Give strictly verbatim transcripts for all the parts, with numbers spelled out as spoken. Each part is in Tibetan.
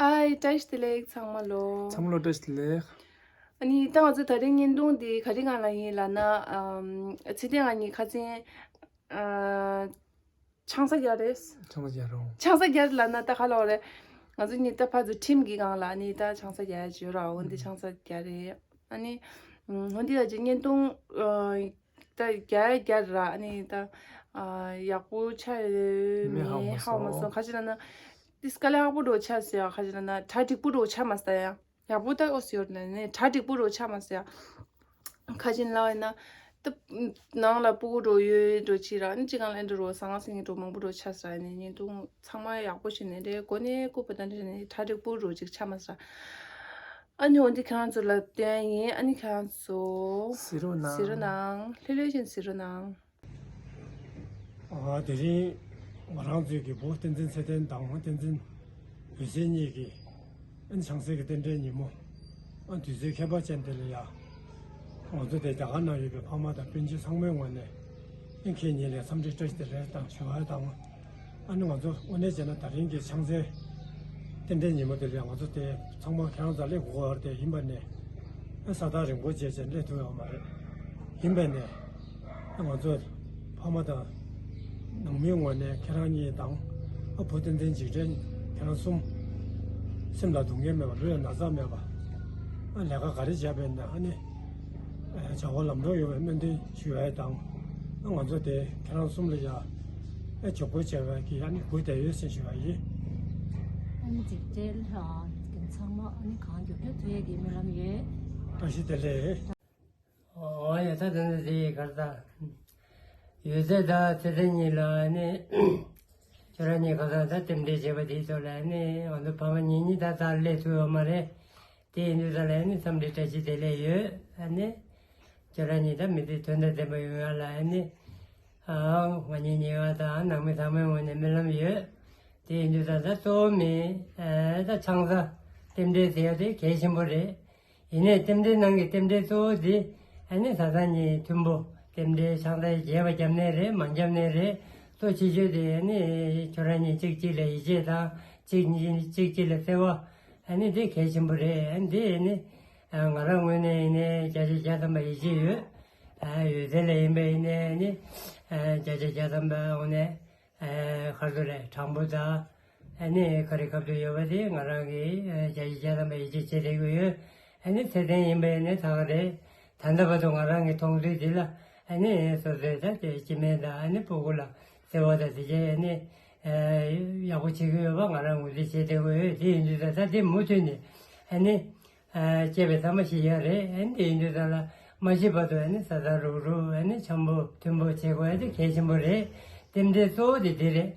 ཧའི། བཀྲ་ཤིས་བདེ་ལེགས་ཚང་མ་ལོ། ཚང་མ་ལོ་བཀྲ་ཤིས་བདེ་ལེགས། ཨ་ནི་ད་ང་ཚོ་དེ་རིང་བརྙན་ཐུང་འདི་ག་རེ་སྒང་ལ་ཡིན་ལབ་ན། ཨམ། ཚེ་བརྟན་ང་གཉིས་ཁ་སང་ཨ། ཆང་ས་རྒྱག་རེད། ཆང་ས་རྒྱག་རོགས། ཆང་ས་རྒྱག་ལབ་ན་ད་ག་ལབ་རེད། ང་ཚོ་གཉིས་ད་ཕར་ཚུར་ཁྲིམས་ཀྱི་སྒང་ལ་ཨ་ནི་ད་ཆང་ས་རྒྱག་ཡ་བྱོས་ར། འོ་འདི་ཆང་ས་རྒྱག་རེད། ཨ་ནི། ཨམ། འོ་འདི་ཡ་ཅིག་བརྙན་ཐུང་ཨ། ད་རྒྱ་རྒྱ་ར་ཨ་ནི་ད་ཨ། ཡག་པོ་ཆགས་ཡོད་མེད་མེད་ཧ་གོ་མ་ཧ་གོ་མ་སོང་། སོང་། ག་ཅི་ལབ་ན། ཏིས་དཀའ་ལས་ཁག་པོ་འགྲོ་ཆགས་སོང་ཡ། ག་ཅི་ལབ་ན་གྲ་འགྲིག་པོ་འགྲོ་ཆགས་མ་སོང་ཡ། ཡག་པོ་ད་ཨོ་སི་ཡོད་ན་ནི་གྲ་འགྲིག་པོ་འགྲོ་ཆགས་མ་སོང་ཡ། ག་ཅི་ལབ་ཡིན་ན། ད་ནང་ལ་སྤུ་གུ་འགྲོ་ཡོད་འགྲོ་ཅི་ར་ཨ་ནི་ཅི་གང་ལ་འགྲོ་རོ་ཟང་ངེ་ཟིང་ངེ་འགྲོ་མང་པོ་འགྲོ་ཆགས་སོང་ཡ། ནི་བརྙན་ཐུང་ཚང་མ་ཡག་པོ་ཞིག་ནས་རེད། གོ་ནས་སྐུ་པ་ད་འདྲ་ནས་གྲ་འགྲིག་པོ་འགྲོ་ཅིག་ཆགས་མ་སོང་། ཨ་ནི་འོ་འདི་ཁྱེད་རང་ཚོ་ལ་སྟོན་ཡིན། ཨ་ནི་ཁྱེད་རང་ཚོ་གཟིགས་རོགས་གནང་། གཟིགས་རོགས་གནང་། ལྷོད་ལྷོད་བཞིན་གཟིགས་རོགས་གནང་། ཨ། དེ་རིང་ང་རང་ཚོའི་གི་བུ་བསྟན་འཛིན་ཚེ་བརྟན་དང་བསྟན་འཛིན་འོད་ཟེར་གཉིས་ཀྱི་ཨ་ནི་ཆང་སའི་གི་རྟེན་འབྲེལ་ཉིན་མོ། ཨ། དུས་ཚོད་ཁྱད་པར་ཅན་དེ་ལ་ཡ། ང་ཚོ་དེ་རྒྱ་གར་ནང་ཡོད་པའི་ཕ་མ་དང་སྤུན་མཆེད་ཚང་མའི་ངོས་ནས་ཨ་ཁྱེད་གཉིས་ལ་འཚམས་འདྲི་བཀྲ་ཤིས་བདེ་ལེགས་དང་ཞུ་བ་དང་། ཨ་ནི་ང་ཚོ་དངོས་གནས་བྱས་ན་དེ་རིང་གི་ཆང་སའི་རྟེན་འབྲེལ་ཉིན་མོ་དེ་ལ་ཡ་ང་ཚོ་དེ་ཚང་མ་ཁྱེད་རང་ཚོ་སླེབས་དགོས་པ་དེ་ཡིན་པ་ནས། ཨ། ས་ཐག་རིང་པོ་བྱས་བྱས་སླེབས་ཐུབ་ཡོད་མ་རེད། ཡིན་པས་ནས། ཨ། ང་ཚོ་ཕ་མ་དང་ནང་མིའི་ངོས་ནས་ཁྱེད་རང་གཉིས་དང་། ཨ། བུ་བསྟན་འཛིན་འཇིགས་བྲལ་ཁྱེད་རང་གསུམ་སེམས་ལ་སྡུག་བསྔལ་མེད་པ། ལུས་ལ་ན་ཚ་མེད་པ། ཨ། ལས་ཀ་ག་རེ་བྱས་པས་ན་ཨ་ནི། ཨ། བྱ་བ་ལམ་འགྲོ་ཡོང་བའི་སྨོན་འདུན་ཞུ་ཡ་དང་། ཨ། ང་ཚོ་དེ་ཁྱེད་རང་གསུམ་ལ་ཡ། ཨ། མགྱོགས་པོ་བྱ་བ་གི་ཨ་ནི་སྒུག་བསྡད་ཡོད་ཟེར་ཞུ་བ་ཡིན། ཨ་ནི་འཇིགས་བྲལ་ཨ་རྒན་ཚང་མ་ཨ་ནི་གང་མགྱོགས་མགྱོགས་ཐུག་ཡས་ཀྱི་སྨོན་ལམ་ཡོད། བཀྲ་ཤིས་བདེ་ལེགས། ཨོ་ཡ། ད་ད་ད་དེ་གར་ད་ཡོད་ཚད་ད་ཚེ་བརྟན་གཉིས་ལ་ཨ་ནི་ཁྱོད་རང་གཉིས་ཁ་སང་ད་རྟེན་འབྲེལ་བྱས་པ་དེའི་ཐོག་ལ་ཨ་ནི་ང་ཚོ་ཕ་མ་གཉིས་གཉིས་ད་ད་སླེབས་ཐུབ་ཡོད་མ་རེད། དེ་ཡིན་དུས་ད་ལ་ཨ་ནི་འཚམས་འདྲི་བཀྲ་ཤིས་བདེ་ལེགས་ཡོད། ཨ་ནི་ཁྱོད་རང་གཉིས་ད་མི་ཚེ་དོན་དང་ལྡན་པ་ཡོང་ཡ་ལ་ཨ་ནི། ཨ། ང་གཉིས་གཉིས་ཀ་དང་ནང་མི་ཚང་མའི་ངོས་ནས་སྨོན་ལམ་ཡོད། དེ་ཡིན་དུས་ད་ད་གཙོ་བོ་མི། ཨ། ད་ཆང་ས་རྟེན་འབྲེལ་ཟེར་ཡ་དེ་གལ་ཆེན་པོ་རེད། ཡིན་ནའི་རྟེན་འབྲེལ་ནང་གི་རྟེན་འབྲེལ་གཙོ་བོ་དེ་ཨ་ནི་བཟའ་ཚང་གཉིས་མཐུན་པོ། རྟེན་འབྲེལ་ཆང་ས་རྒྱས་པ་བརྒྱབ་ནའི་རེད་མ་བརྒྱབ་ནའི་རེད། གཙོ་ཆེ་ཤོས་དེ་ཨ་ནི་ཁྱོད་རང་གཉིས་གཅིག་གཅིག་ལ་ཡིད་ཆེས་དང་། གཅིག་གཉིས་གཅིག་གཅིག་ལ་བརྩེ་བ། ཨ་ནི་དེ་གལ་ཆེན་པོ་རེད། ཨ་ནི་དེ་ཨ་ནི་ང་རང་ངོས་ནས་ཡིན་ནའི་བརྒྱ་ཆ་བརྒྱ་ཐམ་པ་ཡིད་ཆེས་ཡོད། ཨ། ཡོད་ཚད་ལ་ཡིན་པ་ཡིན་ནའི་ཨ་ནི་ཨ་བརྒྱ་ཆ་བརྒྱ་ཐམ་པ་འོ་ནས། ཨ། ག་རེ་ཟེར་དགོས་རེད། དྲང་པོ་དང་། ཨ་ནི་ག་རེ་ཁ་ཐུག་ཡོད་པ་དེ་ང་རང་གིས་ཨ་བརྒྱ་ཆ་བརྒྱ་ཐམ་པ་ཡིད་ཆེས་བྱེད་བསྡད་ཀྱི་ཡོད། ཨ་ནི་ཚེ་བརྟན་ཡིན་པ་ཡིན་ནའི་ད་ག་རེད། ད་ལྟ་བར་དུ་ང་རང་གི་མཐོང་ཚུལ་འདི་ལ་ཨ་ནི་སོ་སོའི་ད་དེ་སྐྱེ་དམན་དང་ཨ་ནི་སྤུ་གུ་ལ་བརྩེ་བ་དང་དེ་བྱས་ཨ་ནི་ཨ་ཡག་པོ་བྱེད་ཀྱི་ཡོད་པ་ང་རང་ངོས་འཛིན་བྱེད་བསྡད་ཀྱི་ཡོད། དེ་ཡིན་དུས་ད་ད་དེ་མུ་མཐུད་ནས་ཨ་ནི། ཨ། སྐྱེས་པའི་ཐ་མ་ཤི་ཡ་རེད། ཨ་ནི་དེ་ཡིན་དུས་ད་ལ་མ་ཤི་བར་དུ་ཨ་ནི་བཟའ་ཟླ་རུག་རུག་ཨ་ནི་འཆམ་པོ་མཐུན་པོ་བྱེད་དགོས་ཡ་དེ་གལ་ཆེན་པོ་རེད། རྟེན་འབྲེལ་གཙོ་བོ་དེ་དེ་རེད།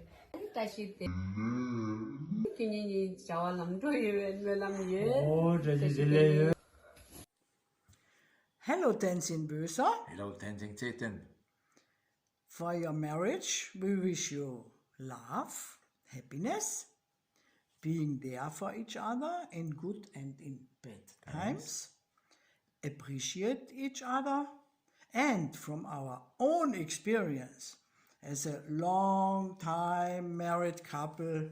བཀྲ་ཤིས་བདེ་ལེགས། ཁྱེད་གཉིས་གཉིས་བྱ་བ་ལམ་འགྲོ་ཡོད་པའི་སྨོན་ལམ་ཡོད། ཨོ། བཀྲ་ཤིས་བདེ་ལེགས་ཡོད། Hello, Tenzin Böser. Hello, Tenzin Zeten. For your marriage, we wish you love, happiness, being there for each other in good and in bad times, appreciate each other, and from our own experience as a long time married couple,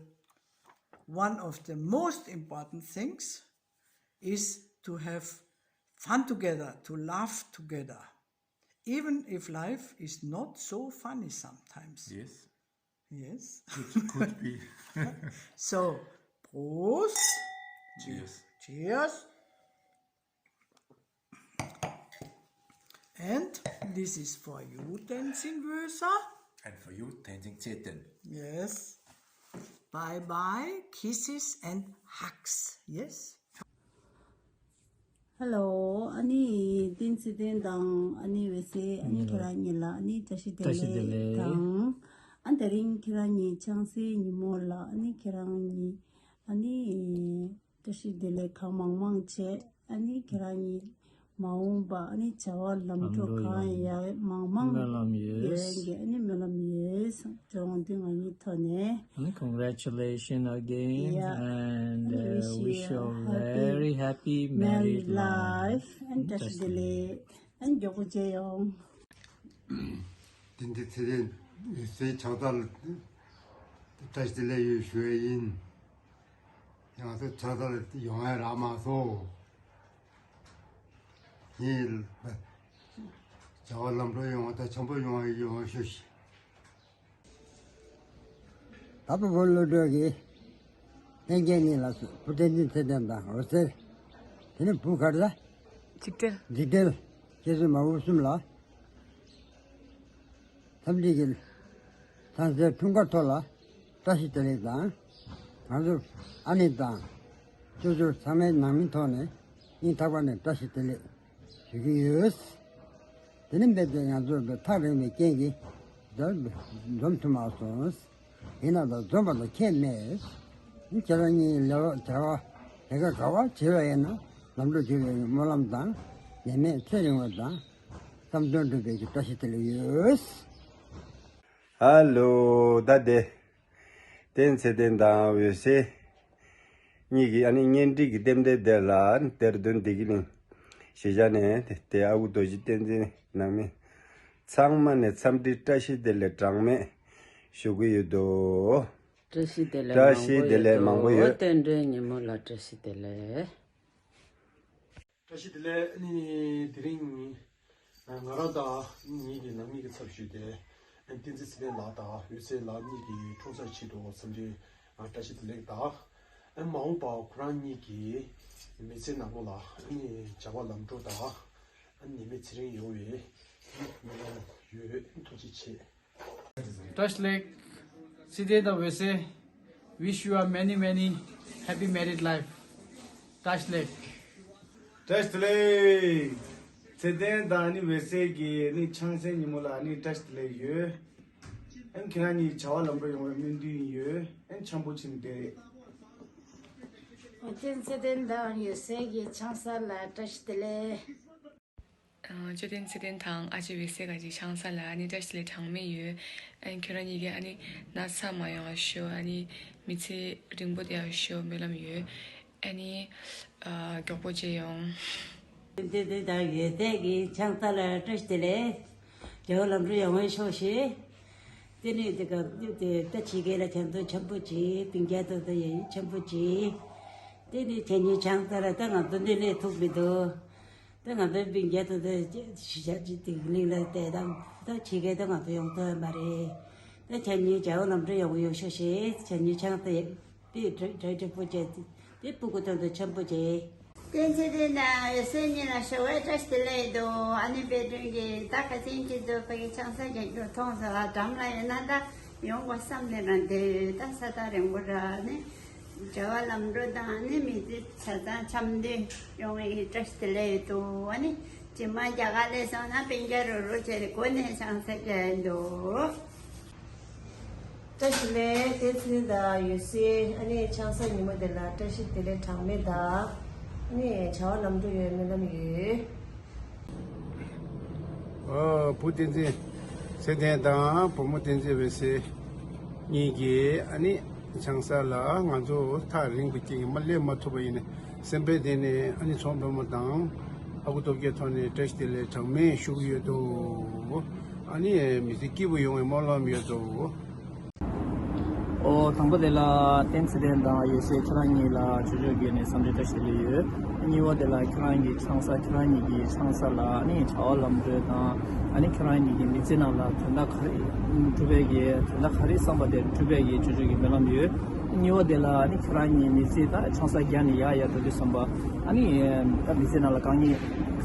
one of the most important things is to have fun together, to laugh together, even if life is not so funny sometimes. Yes. Yes. Could, could be. So, Prost. Cheers. Cheers. And this is for you, Tenzin Böser. And for you, Tenzin Zeten. Yes. Bye bye. Kisses and hugs. Yes. Hello. ཨ་ནི་བསྟན་འཛིན་ཚེ་བརྟན་དང་ཨ་ནི་འོད་ཟེར། ཨ་ནི་ཁྱེད་རང་གཉིས་ལ་ཨ་ནི་བཀྲ་ཤིས་བདེ་ལེགས་དང་། ཨ། དེ་རིང་ཁྱེད་རང་གཉིས་ཆང་སའི་ཉིན་མོ་ལ་ཨ་ནི་ཁྱེད་རང་གཉིས་ཨ་ནི་བཀྲ་ཤིས་བདེ་ལེགས་གང་མང་མང་བྱས། ཨ་ནི་ཁྱེད་རང་གཉིས་མ་འོངས་པ་ཨ་ནི་བྱ་བ་ལམ་འགྲོ་གང་ཡག་མང་མང་ཡོང་ཡག་གི་ཨ་ནི་སྨོན་ལམ་ཡོད། ཁྱེད་རང་ཚོ་ང་གཉིས་ཐོག་ནས། And congratulations again. Yeah. And, uh, wish you a very happy married life. And བཀྲ་ཤིས་བདེ་ལེགས། And མགྱོགས་པོ་མཇལ་ཡོང་། བསྟན་འཛིན་ཚེ་བརྟན་ཡོད་སའི་ཕྱག་རྟགས་ལ་བཀྲ་ཤིས་བདེ་ལེགས་ཡོད་ཞུ་ཡ་ཡིན། ང་ཚོ་ཚོད་ལྟ་ཡོང་ཡ་རག་མ་སོང་། ཡིན། བྱ་བ་ལམ་འགྲོ་ཡོང་བ་དང་འཆམ་པོ་ཡོང་བ་ཡོང་བ་ཞུ་ཞིག་ད་བུ་བུ་བློ་གྲོས་ཀྱིས་ལྷན་རྒྱས་གཉིས་ལ་བུ་བསྟན་འཛིན་ཚེ་བརྟན་དང་འོད་ཟེར། དེ་ནས་བུ་ག་རེ་ལ། འཇིགས་བྲལ། འཇིགས་བྲལ། ཁྱེད་ཚོ་མ་བུ་གསུམ་ལ་འཚམས་འདྲི་གི་ཚང་སའི་འཁྲུངས་སྐར་ཐོག་ལ་བཀྲ་ཤིས་བདེ་ལེགས་དང་། ང་ཚོ་ཨ་ནེ་དང་ཅོ་ཅོ་ཚང་མའི་ནང་མིའི་ཐོག་ནས་སྙིང་ཐག་པ་ནས་བཀྲ་ཤིས་བདེ་ལེགས་ཞུ་གི་ཡོད། དེ་ནི་རྦད་དེ་ང་ཚོ་ཐག་རིང་བའི་རྐྱེན་གྱིས་འཛོམས་ཐུབ་མ་སོང་། ཡིན་ན་ད་འཛོམས་པ་ལ་ཁྱད་མེད། ཁྱེད་རང་གཉིས་ལས་རོགས་བྱ་བ་ལས་ཀ་ག་བ་བྱེད་པ་ཡིན་ན་ལམ་འགྲོ་བྱེད་པའི་སྨོན་ལམ་དང་ནད་མེད་ཚེ་རིང་བ་དང་བསམ་དོན་འགྲུབ་པའི་གི་བཀྲ་ཤིས་བདེ་ལེགས་ཡོད། ཧ་ལོ། ད་དེ། བསྟན་ཚེ་བརྟན་དང་འོད་ཟེར་གཉིས་ཀྱིས་ཨ་ནི་གཉེན་སྒྲིག་གི་རྟེན་འབྲེལ་དེ་ལ་གཏེར་སྟོན་བདེ་སྐྱིད་གླིང་གཞིས་ཆགས་ནས་དེ་ཨ་ཁུ་རྡོ་རྗེ་བསྟན་འཛིན་ནང་མི་ཚང་མ་ནས་འཚམས་འདྲི་བཀྲ་ཤིས་བདེ་ལེགས་གྲངས་མེད་ཞུ་གི་ཡོད་དོ། བཀྲ་ཤིས་བདེ་ལེགས། བཀྲ་ཤིས་བདེ་ལེགས་མང་པོ་ཡོད། རྟེན་འབྲེལ་ཉིན་མོ་ལ་བཀྲ་ཤིས་བདེ་ལེགས། བཀྲ་ཤིས་བདེ་ལེགས། ཨ་ནི་དེ་རིང་ང་རང་དང་ངེད་ཀྱི་ནང་མི་གི་ཚབ་ཞུས་ཏེ་བསྟན་འཛིན་ཚེ་བརྟན་ལགས་དང་འོད་ཟེར་ལགས་གཉིས་ཀྱི་འཁྲུངས་ས་ཆེད་དུ་འཚམས་འདྲི་བཀྲ་ཤིས་བདེ་ལེགས་དང་། མ་འོངས་པ་ཁོ་རང་གཉིས་ཀྱི་མི་ཚེ་ནང་ལོགས་ལ་ཨ་ནི་བྱ་བ་ལམ་འགྲོ་དང་ནད་མེད་ཚེ་རིང་ཡོང་བའི་སྨོན་ལམ་ཡོད། ཐུགས་རྗེ་ཆེ། བཀྲ་ཤིས་བདེ་ལེགས། ཚེ་བརྟན་དང་འོད་ཟེར། Wish you a many many happy married life. བཀྲ་ཤིས་བདེ་ལེགས། བཀྲ་ཤིས་བདེ་ལེགས། ཚེ་བརྟན་དང་ཨ་ནི་འོད་ཟེར་གྱི་ཨ་ནི་ཆང་སའི་ཉིན་མོ་ལ་ཨ་ནི་བཀྲ་ཤིས་བདེ་ལེགས་ཡོད། ཨ་ནི་ཁྱེད་རང་གཉིས་བྱ་བ་ལམ་འགྲོ་ཡོང་བའི་སྨོན་འདུན་ཡོད། ཨ་ནི་འཆམ་པོ་བྱས་ནས་བསྡད་རེད། ཨ་ཅེ་ཚེ་བརྟན་དང་འོད་ཟེར་གྱི་ཆང་ས་ལ་བཀྲ་ཤིས་བདེ་ལེགས། ཨ། ཅོ་ཏན་ཚེ་བརྟན་དང་ཨ་ཅེ་འོད་ཟེར་ག་ཅིག་ཆང་ས་ལ་ཨ་ནི་བཀྲ་ཤིས་བདེ་ལེགས་གྲངས་མེད་ཡོད། ཨ་ནི་ཁྱོད་རང་གཉིས་ཀྱི་ཨ་ནི་ན་ཚ་མ་ཡོང་བ་ཤོག་ཨ་ནི་མི་ཚེ་རིང་པོ་བསྡད་པ་ཤོག་སྨོན་ལམ་ཡོད། ཨ་ནི་ཨ། མགྱོགས་པོ་མཇལ་ཡོང་། ཏན་ཏན་དང་ཡོད་ཚད་ཀྱི་ཆང་ས་ལ་བཀྲ་ཤིས་བདེ་ལེགས། རྒྱལ་བ་ལམ་འགྲོ་ཡོང་བའི་ཤོག་ཤིག་དེ་ནས་དེ་ག་དེ་ད་ཕྱི་རྒྱལ་ལ་ཆང་ཚོ་འཆམ་པོ་བྱེད། སྤུན་ཀྱག་དང་དང་ཡང་འཆམ་པོ་བྱེད། དེ་ནས་ཁྱེད་གཉིས་ཆང་ས་ལ་ད་ང་ཚོ་འདི་ལས་ཐུག་མི་འདུག་ད་ང་ཚོའི་སྤུན་ཀྱག་དང་ད་གཞིས་ཆགས་ཀྱི་དེ་གླིང་ལ་བསྡད་དང་ད་ཕྱི་རྒྱལ་ད་ང་ཚོ་ཡོང་ཐུབ་ཡ་མ་རེད། ད་ཁྱེད་གཉིས་རྒྱལ་བ་ལམ་འགྲོ་ཡོང་གི་ཡོད་ཤོག་ཤིག་ཁྱེད་གཉིས་ཆང་ས་དེ་གྲ་གྲ་གྲ་པོ་བྱས་དེ་སྤུ་གུ་དང་དང་འཆམ་པོ་བྱེད། བསྟན་འཛིན་དེ་ན་འོད་ཟེར་གཉིས་ལ་ཞོགས་པའི་བཀྲ་ཤིས་བདེ་ལེགས་འདུག་ཨ་ནི་དཔལ་སྒྲོན་གྱིས་ད་ཁ་སང་ཁྱེད་ཚོ་ཕ་གི་ཆང་ས་རྒྱག་རྒྱུ་མཐོང་སོང་ཨ། འགྲམ་ལ་ཡོད་ན་ད་ཡོང་དགོས་བསམ་ནས་རང་བསྡད་ཡོད། ད་ས་ཐག་རིང་པོ་ར་ནི་བྱ་བ་ལམ་འགྲོ་དང་ནི་མི་ཚེ་ཆ་ཚང་འཆམ་མཐུན་ཡོང་བའི་བཀྲ་ཤིས་བདེ་ལེགས་འདུག་ཨ་ནི་རྗེས་མ་རྒྱ་གར་ལ་སོང་ན་སྤུན་ཀྱག་རོ་རོ་བྱས་ནས་སྒོ་ནས་ཆང་ས་རྒྱག་འདུག་བཀྲ་ཤིས་བདེ་ལེགས། བསྟན་འཛིན་དང་འོད་ཟེར་ཨ་ནི་ཆང་ས་ཉིན་མོ་དེ་ལ་བཀྲ་ཤིས་བདེ་ལེགས་གྲངས་མེད་དང་ཨ་ནི་བྱ་བ་ལམ་འགྲོ་ཡོང་བའི་སྨོན་ལམ་ཡོད། ཨོ། བུ་བསྟན་འཛིན་ཚེ་བརྟན་དང་བུ་མོ་བསྟན་འཛིན་འོད་ཟེར་གཉིས་ཀྱིས་ཨ་ནི་ཆང་ས་ལ་ང་ཚོ་ཐག་རིང་པོ་སྐྱེས་ཀྱི་མ་སླེབས་མ་ཐུབ་པ་ཡིན་ནའི་སེམས་པའི་གཏིང་ནས་ཨ་ནི་ཚོང་དཔོན་མོ་དང་ཨ་ཁུ་སྟོབས་རྒྱལ་ཐོག་ནས་བཀྲ་ཤིས་བདེ་ལེགས་གྲངས་མེད་ཞུ་གི་ཡོད་དོ། ཨ་ནི་མི་ཚེ་སྐྱིད་པོ་ཡོང་བའི་སྨོན་ལམ་ཡོད་དོ། ཨོ། དང་པོ་དེ་ལ་བསྟན་འཛིན་ཚེ་བརྟན་དང་འོད་ཟེར་ཁྱེད་རང་གཉིས་ལ་ཅོ་ཅོ་བརྒྱུད་ནས་འཚམས་འདྲི་བཀྲ་ཤིས་བདེ་ལེགས་ཡོད། གཉིས་པ་དེ་ལ་ཁྱེད་རང་གི་ཆང་ས་ཁྱེད་རང་གཉིས་ཀྱི་ཆང་ས་ལ་ཨ་ནི་བྱ་བ་ལམ་འགྲོ་དང་ཨ་ནི་ཁྱེད་རང་གཉིས་ཀྱི་མི་ཚེ་ནང་ལ་དོན་དག་ག་རེ་འགྲུབ་པའི་གི་དོན་དག་ག་རེ་བསམ་པ་དེ་འགྲུབ་པའི་གི་ཅོ་ཅོ་གི་སྨོན་ལམ་ཡོད། གཉིས་པ་དེ་ལ་ཨ་ནི་ཁྱེད་རང་གཉིས་མི་ཚེ་ད་ཆང་ས་བརྒྱབ་ནས་ཡར་ཡར་འགྲོ་དུས་བསམ་པ་ཨ་ནི་ད་མི་ཚེ་ནང་ལ་དཀའ་ངལ་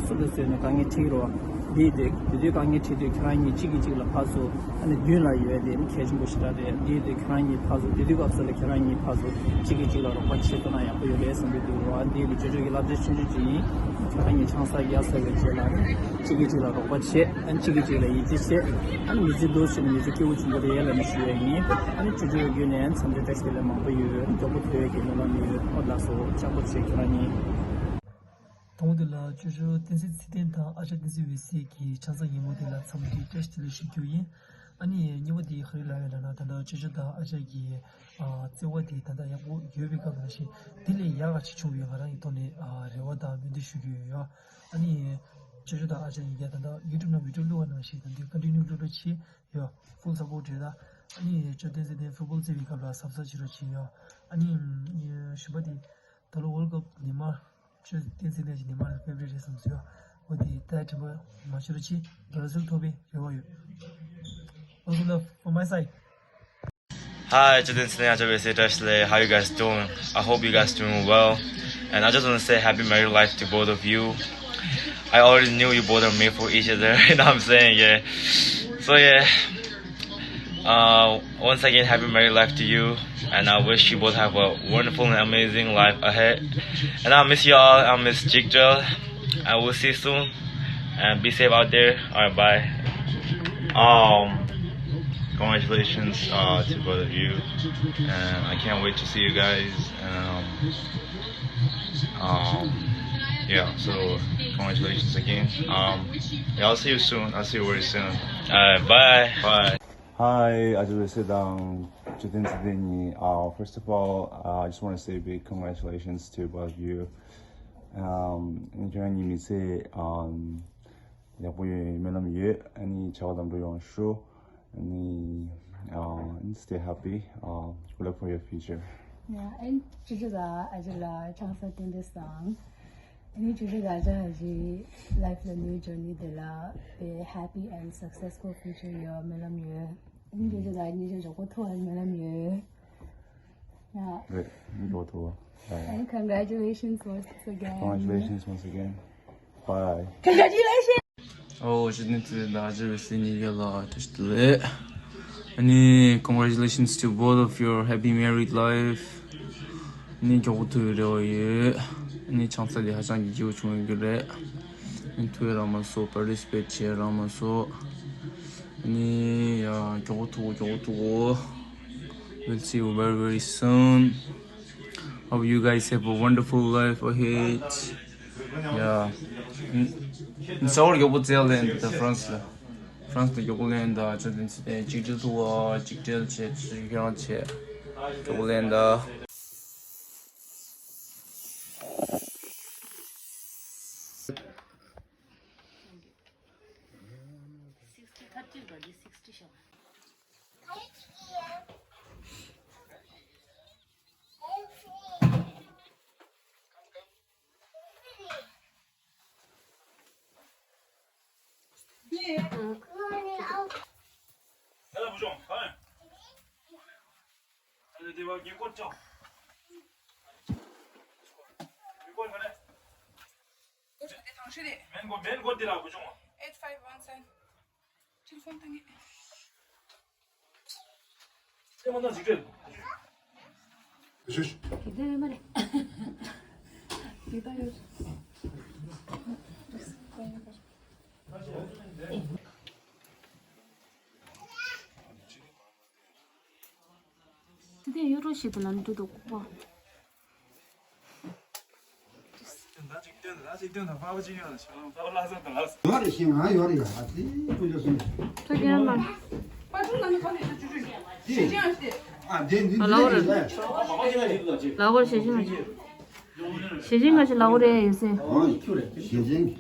སུ་དང་སུ་ཡིན་ན་དཀའ་ངལ་འཕྲད་ཀྱི་རེད་བ། དེ་དེ་དེ་དུས་དཀའ་ངལ་འཕྲད་དུས་ཁྱེད་རང་གཉིས་གཅིག་གིས་གཅིག་ལ་ཕར་ཚུར་ཨ་ནི་མདུན་ལ་ཡོད་དེ་ནི་གལ་ཆེན་པོ་ཞེ་དྲག་རེད། དེ་དུས་ཁྱེད་རང་གཉིས་ཕར་ཚུར་དེ་དུས་སྐབས་སུ་ལ་ཁྱེད་རང་གཉིས་ཕར་ཚུར་གཅིག་གིས་གཅིག་ལ་རོགས་པ་བྱེད་ཐུབ་ན་ཡག་པོ་ཡོད་རེད་བསམ་གྱི་འདུག་རེད་བ། དེ་ནི་ཅོ་ཅོ་གི་བསླབ་བྱ་ཆུང་ཆུང་ཅིག་ཡིན། ཁྱེད་རང་གཉིས་ཆང་ས་རྒྱག་ཚར་བའི་རྗེས་ལ་ནི་གཅིག་གིས་གཅིག་ལ་རོགས་པ་བྱེད། ཨ་ནི་གཅིག་གིས་གཅིག་ལ་ཡིད་ཆེས་བྱེད། ཨ་ནི་མི་ཚེ་འདུག་ཕྱིན་ན་མི་ཚེ་སྐྱིད་པོ་བྱུང་གི་རེད་ལབ་ནས་ཞུ་ཡ་ཡིན། ཨ་ནི་ཅོ་ཅོ་བརྒྱུད་ནས་འཚམས་འདྲི་བཀྲ་ཤིས་བདེ་ལེགས་མང་པོ་ཡོད། མགྱོགས་པོ་ཐུག་ཡ་གི་སྨོན་ལམ་ཡོད། ཨོ་ལགས་སོ། ཅག་པོ་བྱེད་ཁྱེད་རང་གཉིས། དང་པོ་དེ་ལ་ཅོ་ཅོ་བསྟན་འཛིན་ཚེ་བརྟན་དང་ཨ་ཅག་བསྟན་འཛིན་འོད་ཟེར་གྱི་ཆང་ས་ཉིན་མོ་དེ་ལ་འཚམས་འདྲི་བཀྲ་ཤིས་བདེ་ལེགས་ཞུ་རྒྱུ་ཡིན། ཨ་ནི་གཉིས་པ་དེ་ག་རེ་ལབ་ཡོད་ལབ་ན་ད་ལྟ་ཅོ་ཅོ་དང་ཨ་ཅག་གི་ཨ་བརྩེ་བ་དེ་ད་ལྟ་ཡག་པོ་ཡོད་པའི་སྐབས་ནང་བཞིན་དེ་ལས་ཡག་ག་ཅིག་བྱུང་བའི་ང་རང་གི་ཐོག་ནས་ཨ་རེ་བ་དང་སྨོན་འདུན་ཞུ་རྒྱུ་ཡོད་ཡ། ཨ་ནི་ཅོ་ཅོ་དང་ཨ་ཅག་གཉིས་ཀ་ད་ལྟ་ཡུ་ཊུབ་ནང་བི་ཌིའོ་བླུགས་པ་ནང་བཞིན་ད་ལྟ་ཀོན་ཊི་ནིའུ་བླུགས་རོགས་བྱེད་ཡ། ཕུལ་སབ་པོར་ཊི་རེད་ད། ཨ་ནི་ཅོ་བསྟན་འཛིན་དེ་ཕུཊ་བོལ་རྩེ་བའི་སྐབས་ལ་གཟབ་གཟབ་བྱེད་རོགས་བྱེད་ཡ། ཨ་ནི་ཞུ་བ་དེ་ད་ལོ་World Cup ནེ་མར་ཆོས་བསྟན་འཛིན་ལགས་ཀྱི་ནེ་མར་ཕེ་ཝ་རི་ཊི་རེད་བསམ་སོང་། འོ་དེ་ད་དྲན་པ་མ་ཤོར་བ་ཅིག་བར་ཛིལ་ཐོབ་པའི་རེ་བ་ཡོད། All the love from my side. Hi, Jiten Sine, Ajay Setash Le. How you guys doing? I hope you guys doing well. And I just want to say happy married life to both of you. I already knew you both are made for each other, you know what I'm saying? Yeah. So yeah. Uh, once again, happy married life to you. And I wish you both have a wonderful and amazing life ahead. And I miss you all. I miss Jigdal. I will see you soon. And be safe out there. All right, bye. Um, congratulations uh, to both of you, and I can't wait to see you guys. And, um, um, yeah, so congratulations again. Um, yeah, I'll see you soon. I'll see you very soon. All right, bye. Bye. Hi, Ajay Vesedang, Jiten Sideni. Uh, first of all, uh, I just want to say big congratulations to both of you. Um, and you say, um, ཡག་པོ་ཡོད། སྨོན་ལམ་ཡོད། ཨ་ནི་བྱ་བ་ལམ་འགྲོ་ཡོང་ཤོག་ཨ་ནི་uh, stay happy. Uh, good luck for your future. Yeah, and ཅི་ཅི་ལ་ཨ་ཅི་ལ་ཆང་ས་བསྟན་པའི་སང་། ཨ་ནི་ཅི་ཅི་ལ་ཅ་ཨ་ཅི་life ལ་new journey དེ་ལ་be happy and successful future ཡོད་སྨོན་ལམ་ཡོད། ཨ་ནི་ཅི་ཅི་ལ་ཉི་ཅི་ཇོག་པོ་ཐུ་ཨ་སྨོན་ལམ་ཡོད། Yeah. Great. Go to work. Bye. And congratulations once again. Congratulations once again. Bye. Congratulations. Oh, she didn't say that. I just really need your love. Just do it. And congratulations to both of your happy married life. ནི་མགྱོགས་པོ་ཐུག་རེ་བ་ཡོད། ནི་ཆང་ས་དེ་ཧ་ཅང་གི་སྐྱིད་པོ་བྱུང་ཡོད་རྒྱུ་རེད། ནི་ཐུག་ར་མ་སོ་participate བྱེད་ར་མ་སོ། ནི་ཡ་མགྱོགས་པོ་ཐུག་མགྱོགས་པོ་ཐུག We'll see you very, very soon. Hope you guys have a wonderful life ahead. Yeah. N- n- Saur gyobo zel in the France la. France the gyobo lenda chadin site chikdil tuwa chikdil che chikdil che. Gyobo lenda. Eight five one seven. དེ་ཡོ་རོ་ཞིག་ཏུ་ལམ་དུ་འདུག་གོ། ཡོད་རེད་ཤེས་ང་ཡོད་རེད་ཡ་དེ་ཀུན་སྤྱོད་སུ་ཡོད། ཐུགས་རྗེ་གནང་། ཨ་དེ་འདི་ཨ་ལའོ་རེད། འདི་ལའོ་རེད། ཞེ་ཆེན་ང་ཞེ་ཆེན་ང་ཞེ་ལའོ་རེད་ཡོད་སྲིད། ཨོ་ཁྱོད་རེད་ཞེ་ཆེན།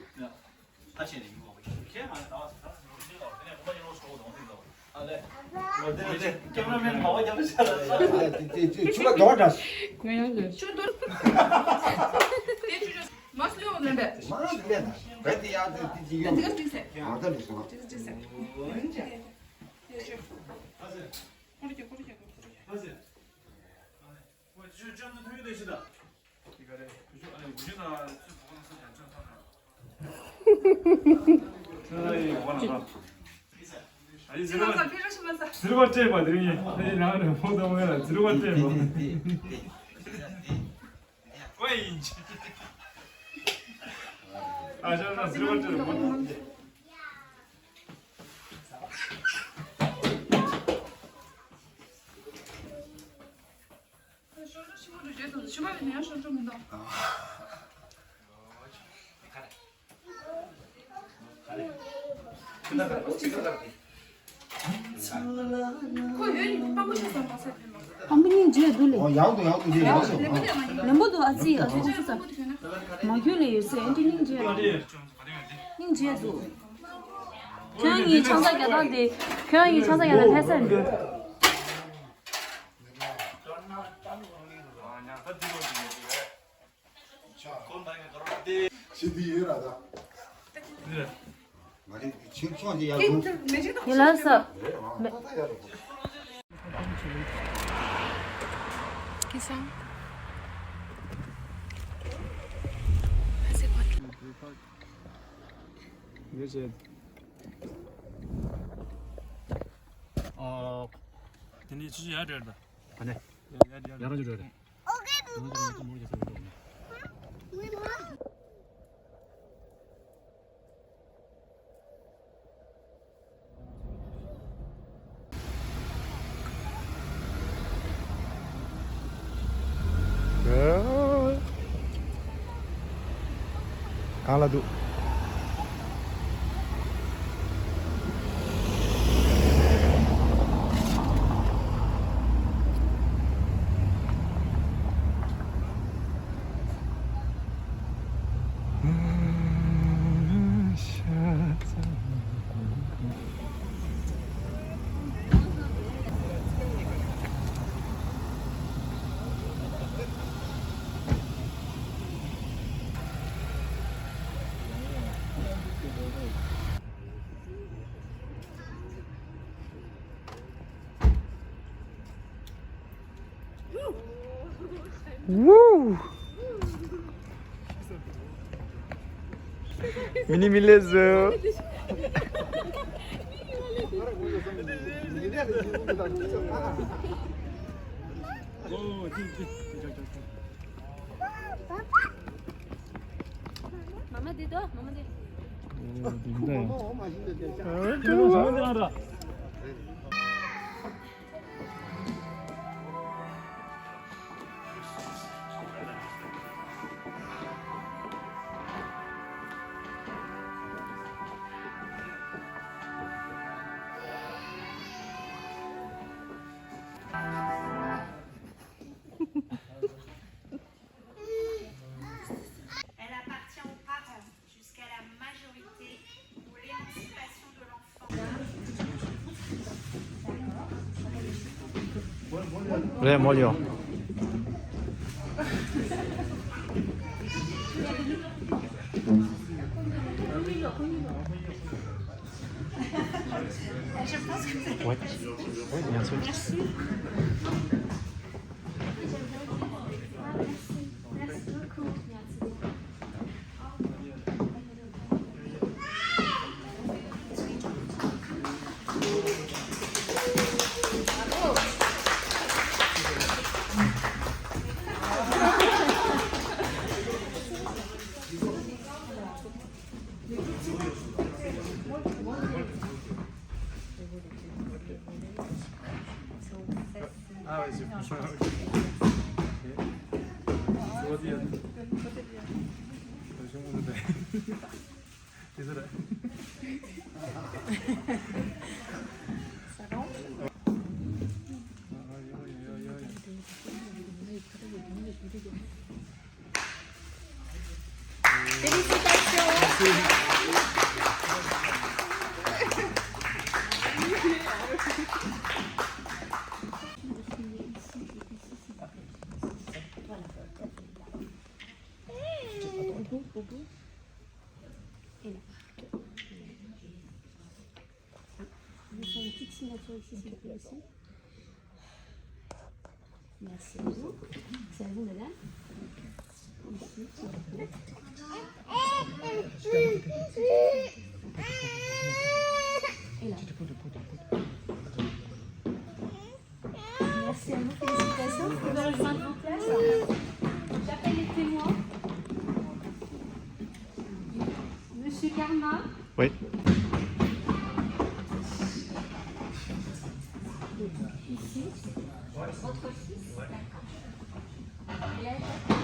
ཨ་མི་སྙིང་རྗེ་འདུག་ལེ། ཡག་འདུག་ཡག་འདུག་ལེ། ལེན་པོ་འདུག་ཨ་ཙི་ཨ་ཙི་ཁུ་ཚུར་ཙམ། མ་ཁྱོད་ལེ་ཡོད་ཟེར་ཨེ་འདྲ་སྙིང་རྗེ་འདུག་སྙིང་རྗེ་འདུག་ཁྱོད་ཡིན་ཆང་ས་རྒྱ་ཐང་དེ། ཁྱོད་ཡིན་ཆང་ས་རྒྱ་ཐང་ཕེ་སར་འགྲོ། ཁྱེད་འདི་ཡོད་ར་ད། ང་རེ་ཁྱེད་ཚོ་འདི་ཡར་ལུང་། ཁྱེད་ལ་ས། ད་ད་ཡར་ལུང་། ཨ། དེ་ནས་ཆུ་ཆུ་ཡར་འགྲོ་ཡ་རེད་ད། ཨ་ནི། ཡར་ཡར་ཡར་ཡར་རང་ཅིག་འགྲོ་ཡ་རེད། གང་ལ་འདུག Woo! Mini Milezzo. Mama de do, mama de. Elle appartient aux parents jusqu'à la majorité ou l'émancipation de l'enfant. Je pense que vous avez... Oui, oui, bien sûr. Merci. Merci beaucoup. Merci beaucoup. Ah ouais, c'est pour ça. Ok. Tu vois bien. Attention, on est... Désolé. Ça rentre ? Aïe, aïe, aïe, aïe. Félicitations. Voilà. Au bout, au bout. Et là. Vous faites une petite signature ici, s'il vous plaît, aussi. Merci à vous. C'est à vous, madame. Merci. Et là. Merci à vous, félicitations. Vous pouvez rejoindre vos places. J'appelle les témoins. Monsieur Karma. Oui. Ici. Votre fils. Il a, il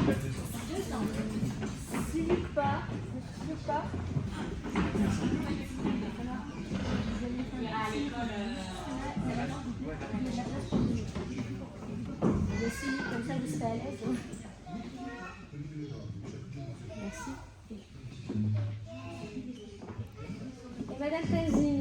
a deux ans. S'il veut pas, ne veut pas. Il ira à l'école, euh, Merci, comme ça, vous serez à l'aise. Merci. Et Madame Tenzin.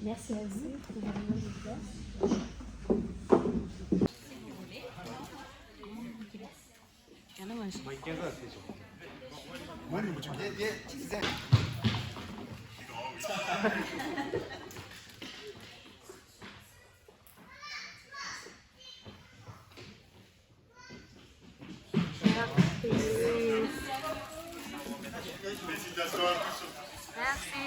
Merci à vous. Merci.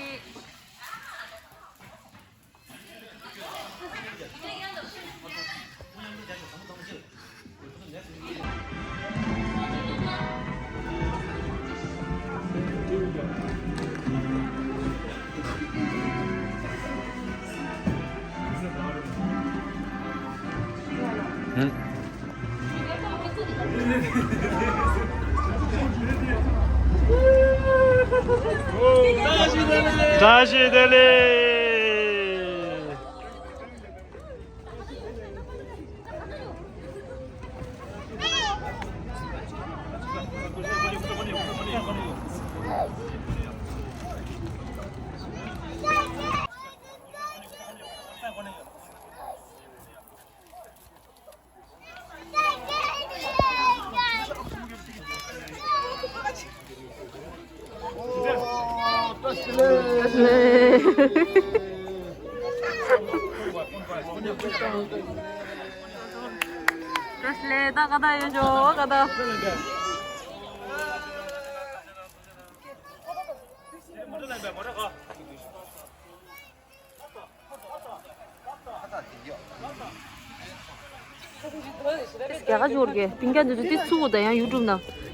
བཀྲ་ཤིས་བདེ་ལེགས། བཀྲ་ཤིས་བདེ་ལེགས། ད་ག་ད་ཡོད་ཇོ་ག་ད། རྒྱ་གར་འབྱོར་གི་སྤུན་ཀྱག་འདི་ཚོ་ཏི་ཚུགས་དང་ཡང་ཡུ་ཊུབ་ན།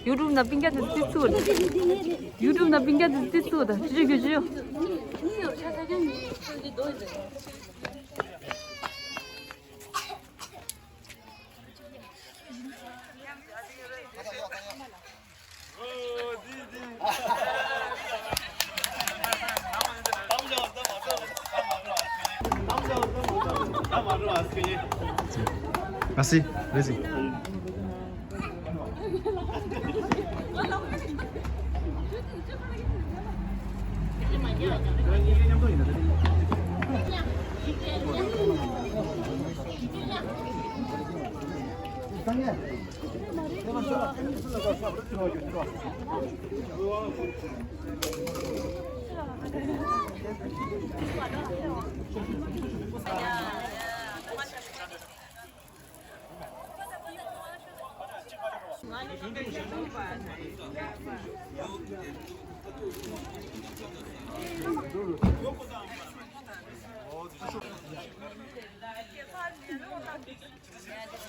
ཡུ་ཊུབ་ན་སྤུན་ཀྱག་འདི་ཚོ་ཏི་ཚུགས་དང་། ཡུ་ཊུབ་ན་སྤུན་ཀྱག་འདི་ཚོ་ཏི་ཚུགས་དང་ཅི་ཅི་རྒྱུ་ཅི་ཡོ། Merci, merci.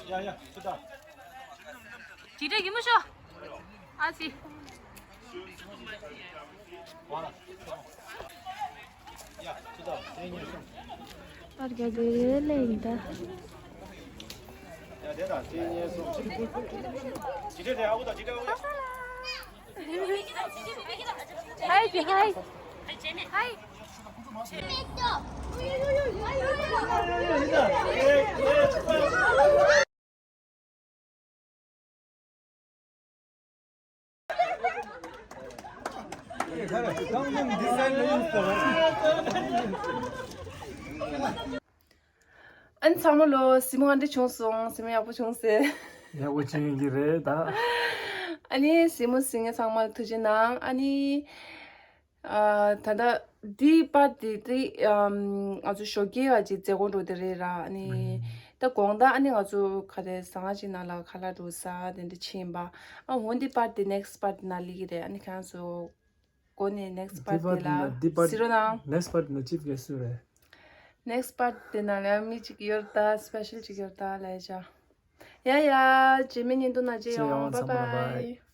ཡ་ཡ་ཚུར་ལྟ། ཇི་འདྲ་ཡིན་མི་ཤོག་ཨ་ཙི། ཨར་ག་དེ་ལེན་ད། ཧའི་ཇི་ཧའི། ཧའི། ཨན་ཚང་མ་ལོ་སི་མོ་ཨ་འདྲ་བྱུང་སོང་། སི་མོ་ཡག་པོ་བྱུང་ཟེར། ཡག་པོ་བྱུང་གི་རེད་ད། ཨ་ནི་སི་མོ་སི་ངེ་ཚང་མ་ལ་ཐུགས་རྗེ་གནང་ཨ་ནི། ཨ། ད་ལྟ་འདི་པར་འདི་དེ་ཨམ། ང་ཚོ་ཞོགས་ཀས་ཨ་ཅིག་མཛད་སྒོ་འགྲོ་དེ་རེད་ར། ཨ་ནི་ད་དགོང་དག་ཨ་ནི་ང་ཚོ་ག་རེ་ཟ་ཁང་ཅིག་ནང་ལ་ཁ་ལག་འགྲོ་ས་དེ་འདྲ་ཕྱིན་པ། ཨ་འོ་འདི་པར་འདི་ནེག་སི་པར་འདི་ནང་སླེབས་ཀྱི་རེད། ཨ་ནི་ཁྱེད་རང་ཚོ་སྒོ་ནས་ནེག་སི་པར་འདི་ལ་གཟིགས་རོགས་གནང་། ནེག་སི་པར་འདི་ནང་ཅིབ་གེ་སུ་རེད། ནེག་སི་པར་འདི་ནང་ལ་མི་གཅིག་ཡོད་ད། སི་པེ་ཤལ་གཅིག་ཡོད་ད་ལས་བྱ། ཡ་ཡ། རྗེས་མའི་བརྙན་ཐུང་ནང་མཇལ་ཡོང་། བའི་བའི།